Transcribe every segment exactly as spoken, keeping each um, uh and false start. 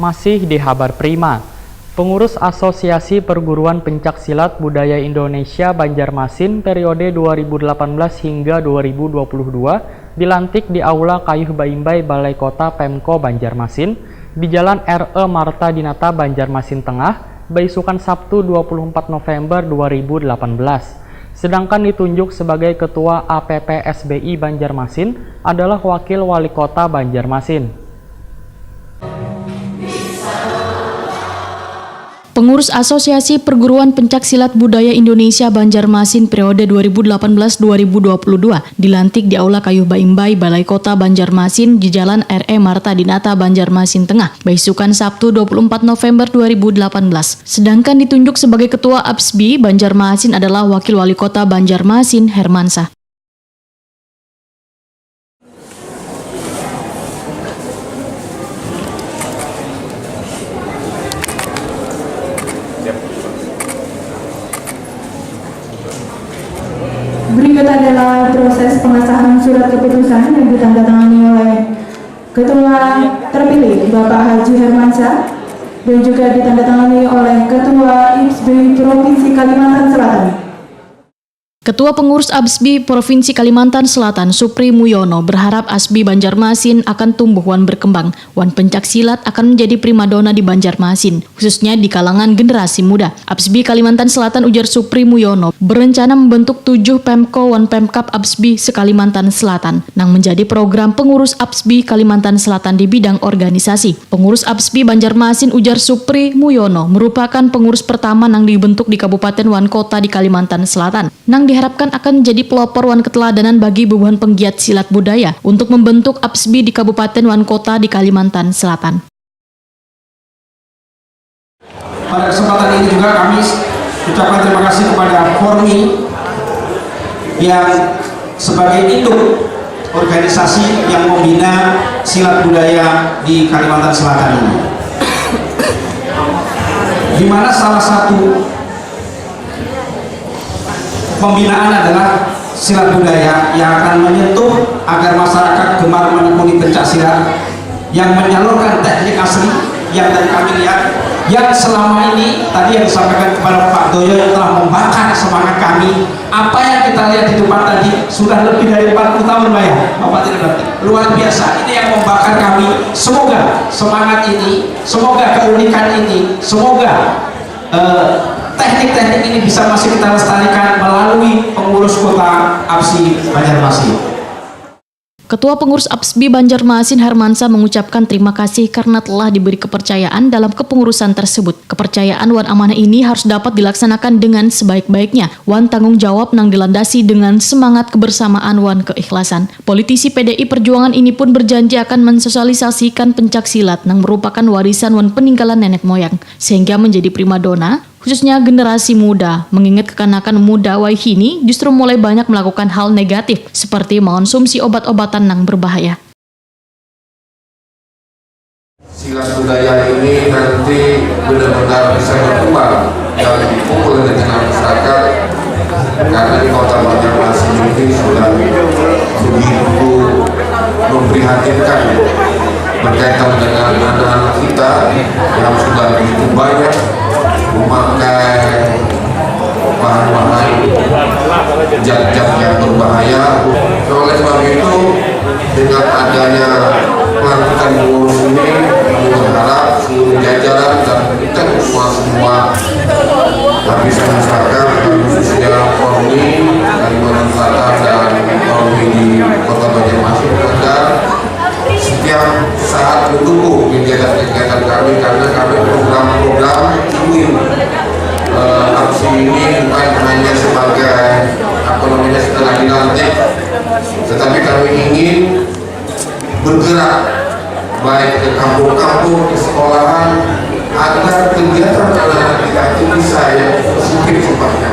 Masih di Habar Prima, pengurus Asosiasi Perguruan Pencak Silat Budaya Indonesia Banjarmasin periode dua ribu delapan belas hingga dua ribu dua puluh dua dilantik di Aula Kayuh Baimbai Balai Kota Pemko Banjarmasin di Jalan R E Marta Dinata, Banjarmasin Tengah, baisukan Sabtu dua puluh empat November dua ribu delapan belas. Sedangkan ditunjuk sebagai Ketua A P P S B I Banjarmasin adalah Wakil Wali Kota Banjarmasin. Pengurus Asosiasi Perguruan Pencak Silat Budaya Indonesia Banjarmasin periode dua ribu delapan belas dua ribu dua puluh dua dilantik di Aula Kayuh Baimbai, Balai Kota Banjarmasin, di Jalan R E Marta Dinata, Banjarmasin Tengah, baisukan Sabtu dua puluh empat November dua ribu delapan belas. Sedangkan ditunjuk sebagai Ketua APSBI Banjarmasin adalah Wakil Wali Kota Banjarmasin, Hermansyah. Berikut adalah proses pengesahan surat keputusan yang ditandatangani oleh Ketua terpilih Bapak Haji Hermansyah dan juga ditandatangani oleh Ketua APSBI Provinsi Kalimantan Selatan. Ketua Pengurus APSBI Provinsi Kalimantan Selatan, Supri Muyono, berharap APSBI Banjarmasin akan tumbuh wan berkembang, wan pencak silat akan menjadi primadona di Banjarmasin, khususnya di kalangan generasi muda. APSBI Kalimantan Selatan, ujar Supri Muyono, berencana membentuk tujuh Pemko wan Pemkab APSBI se-Kalimantan Selatan, nang menjadi program pengurus APSBI Kalimantan Selatan di bidang organisasi. Pengurus APSBI Banjarmasin, ujar Supri Muyono, merupakan pengurus pertama nang dibentuk di kabupaten wan kota di Kalimantan Selatan, nang diharapkan akan menjadi pelopor wan keteladanan bagi bubuhan penggiat silat budaya untuk membentuk APSBI di kabupaten wan kota di Kalimantan Selatan. Pada kesempatan ini juga kami ucapkan terima kasih kepada Formi yang sebagai induk organisasi yang membina silat budaya di Kalimantan Selatan ini. Di mana salah satu pembinaan adalah silat budaya yang akan menyentuh agar masyarakat gemar menekuni pencak silat, yang menyalurkan teknik asli yang tadi kami lihat, yang selama ini tadi yang disampaikan kepada Pak Doyo yang telah membakar semangat kami. Apa yang kita lihat di depan tadi sudah lebih dari empat puluh tahun, Pak, ya, Bapak tidak berarti. Luar biasa, ini yang membakar kami. Semoga semangat ini, semoga keunikan ini, semoga eh, teknik-teknik ini bisa masih kita lestarikan melalui pengurus kota APSI Banjarmasin. Ketua Pengurus APSBI Banjarmasin, Hermansyah, mengucapkan terima kasih karena telah diberi kepercayaan dalam kepengurusan tersebut. Kepercayaan wan amanah ini harus dapat dilaksanakan dengan sebaik-baiknya, wan tanggung jawab nang dilandasi dengan semangat kebersamaan wan keikhlasan. Politisi P D I Perjuangan ini pun berjanji akan mensosialisasikan pencak silat nang merupakan warisan wan peninggalan nenek moyang, sehingga menjadi primadona, khususnya generasi muda, mengingat kekanakan muda wayhini justru mulai banyak melakukan hal negatif seperti mengonsumsi obat-obatan nang berbahaya. Silat budaya ini nanti benar-benar bisa berkembang dan dipupul di tengah masyarakat, karena di Kota Banjarmasin ini sudah begitu memprihatinkan berkaitan dengan anak-anak kita yang sudah begitu banyak memakai bahan-bahan zat-zat yang berbahaya. Nah, oleh sebab itu, dengan adanya pelantikan pengurus ini, kami berharap seluruh jajaran dan kita semua, semua lapisan masyarakat, dan khususnya Formi Kalimantan Selatan dan Formi di Kota Banjarmasin, agar setiap saat mendukung kegiatan-kegiatan kami, karena kami program-program ingin, eh, APSI ini bukan hanya sebagai, apa namanya, setelah dilantik, tetapi kami ingin bergerak baik ke kampung-kampung, ke sekolahan, agar kegiatan anak-anak kita itu bisa yang positif sifatnya.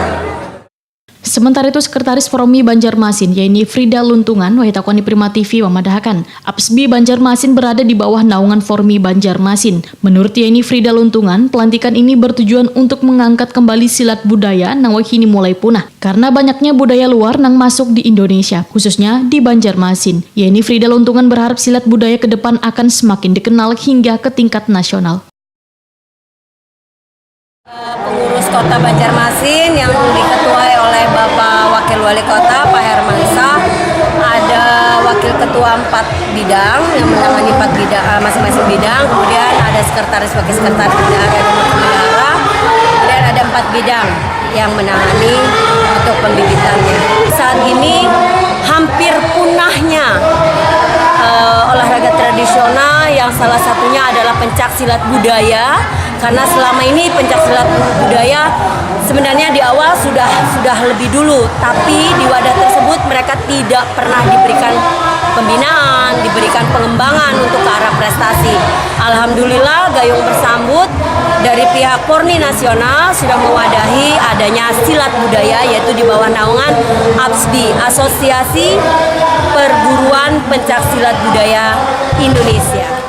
Sementara Sementara itu, Sekretaris Formi Banjarmasin, yaitu Frida Luntungan, wahitakuan di Prima T V memadahakan, APSBI Banjarmasin berada di bawah naungan Formi Banjarmasin. Menurut yaitu Frida Luntungan, pelantikan ini bertujuan untuk mengangkat kembali silat budaya nang wahini mulai punah karena banyaknya budaya luar nang masuk di Indonesia, khususnya di Banjarmasin. Yaitu Frida Luntungan berharap silat budaya ke depan akan semakin dikenal hingga ke tingkat nasional. Pengurus Kota Banjarmasin yang diketuai oleh Bapak Wakil Wali Kota Pak Hermansyah, ada wakil ketua empat bidang yang menangani empat bidang eh, masing-masing bidang, kemudian ada sekretaris, wakil sekretaris bendahara dan wakil bendahara, kemudian ada empat bidang yang menangani untuk pembibitannya. Saat ini hampir punahnya eh, olahraga tradisional yang salah satunya adalah pencak silat budaya, karena selama ini pencak silat budaya sebenarnya di awal sudah sudah lebih dulu, tapi di wadah tersebut mereka tidak pernah diberikan pembinaan, diberikan pengembangan untuk ke arah prestasi. Alhamdulillah, Gayung Bersambut dari pihak Formi Nasional sudah mewadahi adanya silat budaya, yaitu di bawah naungan APSBI, Asosiasi Perguruan Pencak Silat Budaya Indonesia.